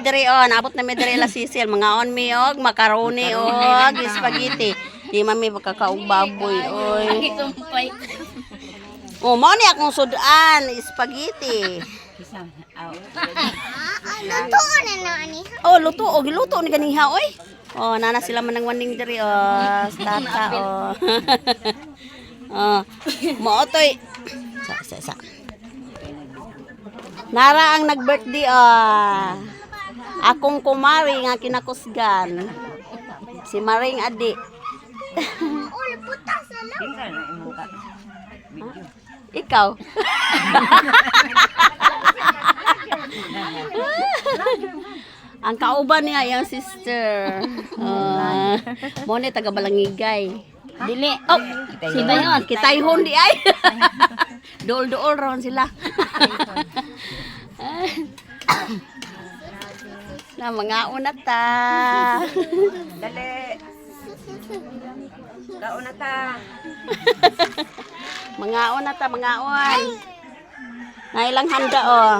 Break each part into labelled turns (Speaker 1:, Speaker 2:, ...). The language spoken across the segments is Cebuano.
Speaker 1: Diri oh, naabot na mi diri la Sisil, mga on mi og macaroni og spaghetti. Di man mi makakaog baboy oy.
Speaker 2: Sumpay.
Speaker 1: Oh, mao ni akong sudan, spaghetti.
Speaker 3: Luto na na ani.
Speaker 1: Oh, luto og giluto ni ganiha oy. Oh, nana sila man ng waning diri oh, tata oh. Oh, mao toy. Sa sa sa. Nara ang nag-birthday oh. Akong kumari nga kinakusgan. Si Maring Adi.
Speaker 3: Oh, putas na lang.
Speaker 1: Ikaw. Ang kauban niya iyang sister. Mo ni taga Balangigay.
Speaker 2: Dili.
Speaker 1: Oh,
Speaker 2: Si Bayon.
Speaker 1: Kitayhon di ay. Dool-dool ron sila. Na mga una ta.
Speaker 4: Dali. Kaon na ta.
Speaker 1: Mga una ta, mga on. Na ilang handa oh.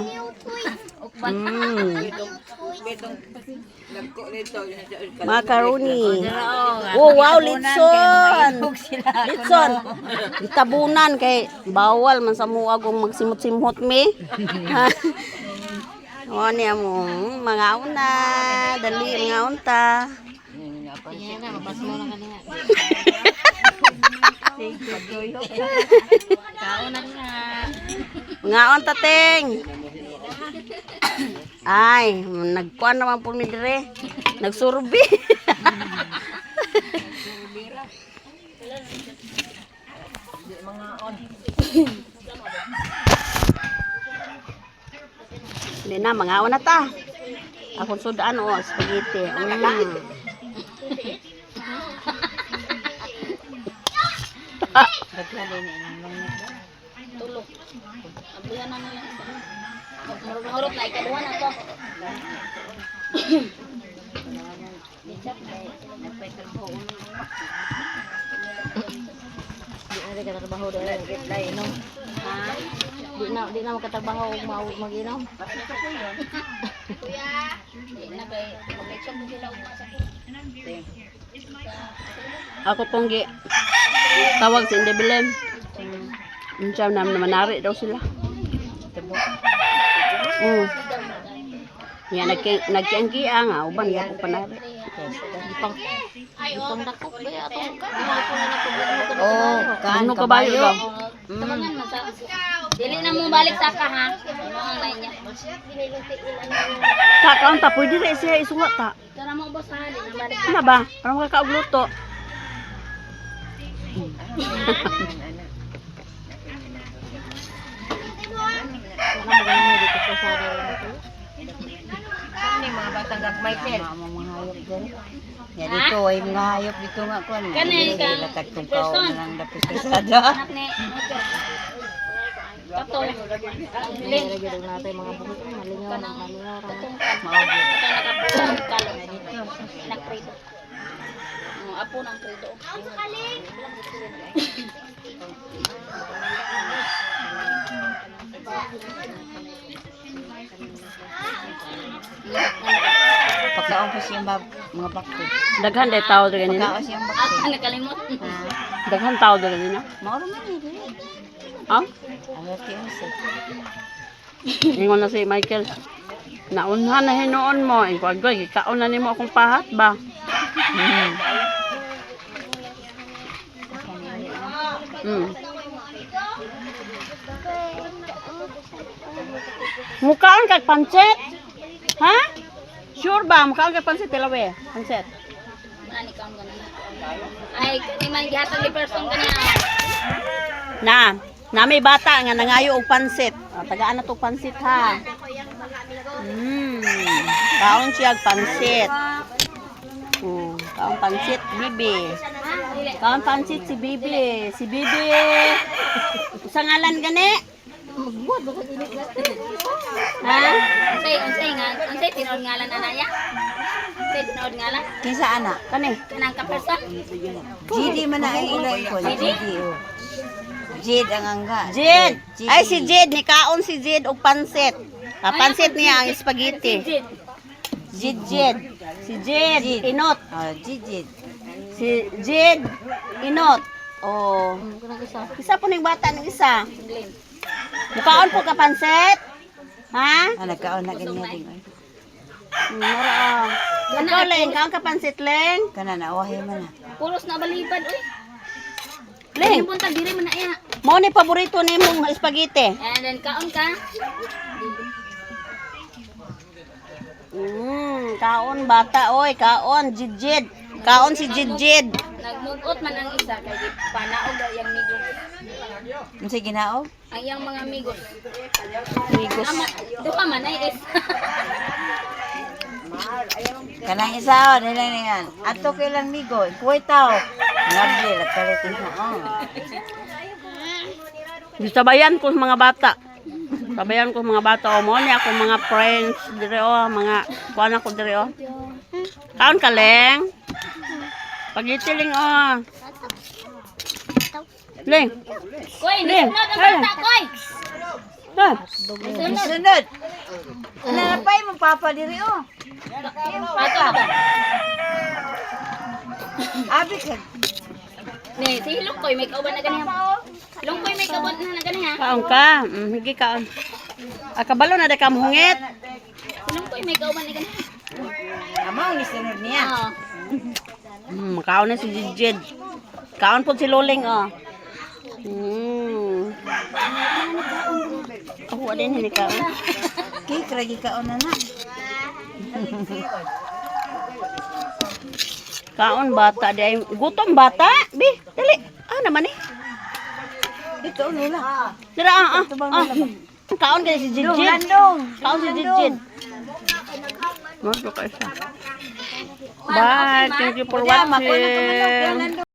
Speaker 1: Macaroni. Oh, wow, litson. Litson. Itabunan kay bawal man sa muag kung magsimot-simot mi. O niya mo, mga una, dali mga unta.
Speaker 2: Yan na, mabas mo na kanina. Kaon na nga.
Speaker 1: Mga unta ting. Ay, nagkuan naman po mi dire. Nagsurbi. Hindi na, mga una ta. Akong sudan o, spaghetti.
Speaker 2: Tulog. Abuyan na nila isa. Murot-murot na ikaduha na to. Di na rin katrabaho dahil inom. Ha? Di na makatrabaho og mag-inom. Di na kay mag-exam ko sila ugma sa
Speaker 1: Ako pong gi tawag sa Indebilem. Unsa na manari daw sila. Ya nagkiangkia nga uban ya po panari.
Speaker 2: Gipang gipang dakop ba atong mga po na nagpabugno ka
Speaker 4: Oh, kan
Speaker 1: Ano kabayo daw?
Speaker 2: Tabangan man sa Dili na mo balik sa ka ha. Ano ang lain niya?
Speaker 1: Ta kaon ta pwede ra siya isunga ta.
Speaker 2: Tara mo boss ha, di na balik.
Speaker 1: Ano ba? Parang makakaugluto.
Speaker 2: Wala mo ganun dito sa sara.
Speaker 4: Ni mga batang gagmay sir. Ya dito ay mga hayop dito nga kuan.
Speaker 2: Kani kang
Speaker 4: Latag tong
Speaker 2: person.
Speaker 4: kaon lang dapit sa sada.
Speaker 2: Anak ni Kato. Lin. Natin mga buhok malingaw na malingaw ra.
Speaker 4: Mao gyud.
Speaker 2: Kato nakapulang kalo. Anak Fredo. Oh, apo ng Fredo.
Speaker 4: Pagkaon pa siyang mga bakti.
Speaker 1: Daghan day tao diri nila.
Speaker 4: Pagkaon siyang bakti.
Speaker 2: Ah, nakalimot.
Speaker 1: Daghan tao diri nila.
Speaker 4: Mao ra man ni.
Speaker 1: Ha?
Speaker 4: Ang kiyos.
Speaker 1: Ingon na si Michael. Naunhan na hinuon mo. Ingon ko, gikaon na nimo akong pahat ba? Mukaan kag pansit? Ha? Sure ba? Mukaan kag pansit, Tilawe? Pansit.
Speaker 2: Ani kaon ganun. Ay, kani man gihatag ni person kaniya.
Speaker 1: Na, na may bata nga nangayo og pansit. Ah, tagaan na to pansit ha. Kaon siya og pansit. Kaon pansit, bibi. Kaon pansit si bibi. Si bibi. Sa ngalan gani? Ha?
Speaker 2: Unsay unsay nga unsay tinuod ngalan anaya? Unsay tinuod ngalan?
Speaker 4: Kinsa ana?
Speaker 1: Kani?
Speaker 2: Kanang ka person?
Speaker 4: GD man na ang ilay ko. GD oh. Jade ang angga.
Speaker 1: Jed. Ay si Jed ni kaon si Jed og pansit. Ah, pansit niya ang spaghetti.
Speaker 2: Jid.
Speaker 1: Jid. Si Jid Inot.
Speaker 4: Oh, Jijid.
Speaker 1: Si Jid Inot. Oh.
Speaker 2: Kanang isa.
Speaker 1: Isa po ning bata ng isa.
Speaker 2: Glenn.
Speaker 1: Mukaon po ka pansit? Ha?
Speaker 4: Ah, nagkaon na ganyan din. Oy.
Speaker 1: Mura oh. Ikaw, Leng, kaon ka pansit, Leng?
Speaker 4: Kana na wahi man na.
Speaker 2: Puros na balibad oy.
Speaker 1: Leng,
Speaker 2: Yung buntag diri man na iya.
Speaker 1: mao ni paborito nimong spaghetti.
Speaker 2: And then kaon ka.
Speaker 1: Kaon bata oy, kaon Jid. Kaon si Jid.
Speaker 2: Nagmugot man ang isa kay panaog daw yang migos.
Speaker 4: Unsa ginaog?
Speaker 2: Ang iyang mga migos.
Speaker 1: Migos.
Speaker 2: Ama, duha man ay is.
Speaker 4: Kanang isa oh, nila niyan. Ato kay lang migo, kuway tao. Ngabli nagkalit isa oh.
Speaker 1: Sabayan ko sa mga bata. Sabayan ko sa mga bata o mo ni ako mga friends dire oh, mga kuan ako dire oh. Kaon ka Leng. Pagitiling oh. Leng.
Speaker 2: Koy,
Speaker 1: Leng.
Speaker 2: nisunod ang bata koy.
Speaker 1: Ha.
Speaker 2: Nisunod.
Speaker 4: Sunod. Nanapay mo papa diri oh.
Speaker 2: Ato ka ba?
Speaker 4: Abi ka.
Speaker 2: Ni si Lungkoy may kauban na ganiha. Lungkoy may kauban na ganiha.
Speaker 1: Kaon ka. Higi kaon. Ah, kabalo na da ka mohungit.
Speaker 2: Si Lungkoy may kauban na ganiha.
Speaker 4: Amaw ni sunod niya.
Speaker 2: Oo.
Speaker 1: Kaon na si Jid. Kaon po si Loling oh. Ako din hindi kaon.
Speaker 4: Cake ra kaon na na.
Speaker 1: Kaon bata di ay gutom bata. Bi, dali. Ah naman eh.
Speaker 4: Dito nila.
Speaker 1: Dira ah ah. Ah. Kaon kay si
Speaker 4: Dong
Speaker 1: Jid.
Speaker 4: landong.
Speaker 1: Kaon si Jid. Mo ka isa. Bye. Thank you for
Speaker 4: Makuha na ka manok,
Speaker 1: watching.
Speaker 4: landong.